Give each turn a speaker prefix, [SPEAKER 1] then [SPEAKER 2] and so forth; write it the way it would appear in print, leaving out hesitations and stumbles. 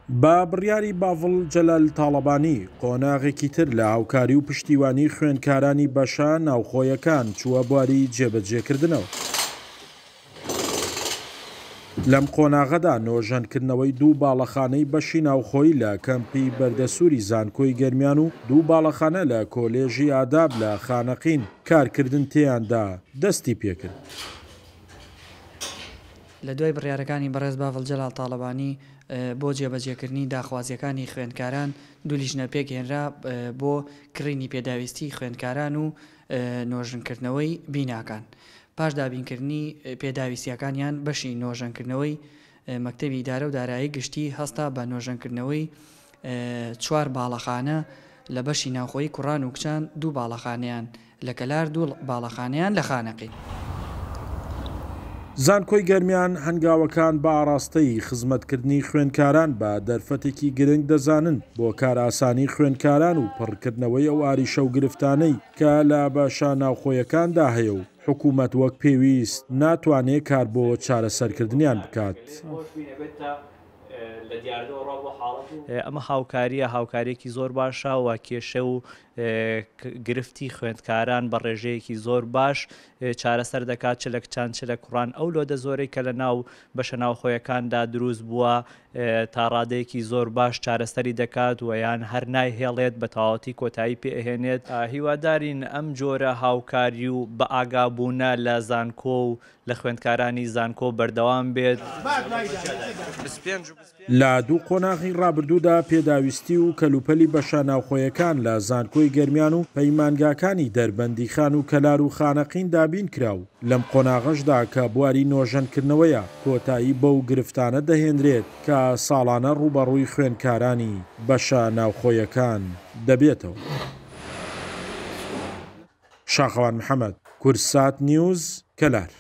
[SPEAKER 1] بە بڕیاری باڤڵ جەلال تاڵەبانی، قۆناغێکی تر لە هاوکاری و پشتیوانی خوێندکارانی بەشە ناوخۆیەکان چووە بواری جێبەجێکردنەوە. لەم قۆناغەدا نۆژەنکردنەوەی دوو باڵەخانەی بەشی ناوخۆیی لە کەمپی بەردەسووری زانکۆی گەرمیان و دوو باڵەخانە لە کۆلێژی ئاداب لە خانەقین کارکردن تێیاندا دەستی پێکرد.
[SPEAKER 2] لە دوای بڕیارەکانی بەڕێز باڤڵ جەلال تاڵەبانی بۆ جێبەجێکردنی داخوازییەکانی خوێندکاران، دوو لیژنە پێکهێنرا بۆ کڕینی پێداویستی خوێندکاران و نۆژنکردنەوەی بیناکان. پاش دابینکردنی پێداویستییەکانیان، بەشی نۆژەنکردنەوەی مەکتەبی ئیدارە و دارایی گشتی هەستا بە نۆژەنکردنەوەی چوار باڵەخانە لە بەشی ناوخۆیی کوڕان و کچان، دوو باڵەخانەیان لە کەلار، دوو باڵەخانەیان لە خانەقین.
[SPEAKER 1] زانکۆی گەرمیان هەنگاوەکان بە ئاڕاستەی خزمەتکردنی خوێندکاران بە دەرفەتێکی گرنگ دەزانن بۆ کارئاسانی خوێندکاران و پڕکردنەوەی ئەو ئاریشە و گرفتانەی کە لە بەشە ناوخۆیەکاندا هەیە و حکومەت وەک پێویست ناتوانێ کار بۆ چارەسەرکردنیان بکات.
[SPEAKER 3] ئەمە هاوکارییە، هاوکارییەکی زۆر باشە و کێشە و گرفتی خوێندکاران بە ڕێژەیەکی زۆر باش چارەسەر دەکات، چ لە کچان چ لە کوڕان. ئەو لۆدە زۆرەی کە لە ناو بەشە ناوخۆیەکاندا دروست بووە تا ڕادەیەکی زۆر باش چارەسەری دەکات و یان هەر نایهێڵێت بە تەواوەتی کۆتایی پێ ئەهێنێت. هیوادارین ئەم جۆرە هاوکاری و بەئاگابوونە لە زانکۆ و لە خوێندکارانی زانکۆ بەردەوام بێت.
[SPEAKER 1] لە دوو قۆناغی ڕابردوودا پێداویستی و کەلوپەلی بەشە ناوخۆیەکان لە زانکۆی گەرمیان و پەیمانگاکانی دەربەندیخان و کەلار و خانەقین دابین کرا و لەم قۆناغەشدا کە بواری نۆژەنکردنەوەیە کۆتایی بەو گرفتانە دەهێنرێت کە ساڵانە ڕووبەڕووی خوێندکارانی بەشە ناوخۆیەکان دەبێتەوە. شاخەوان محەمەد، کوردسات نیوز، کەلار.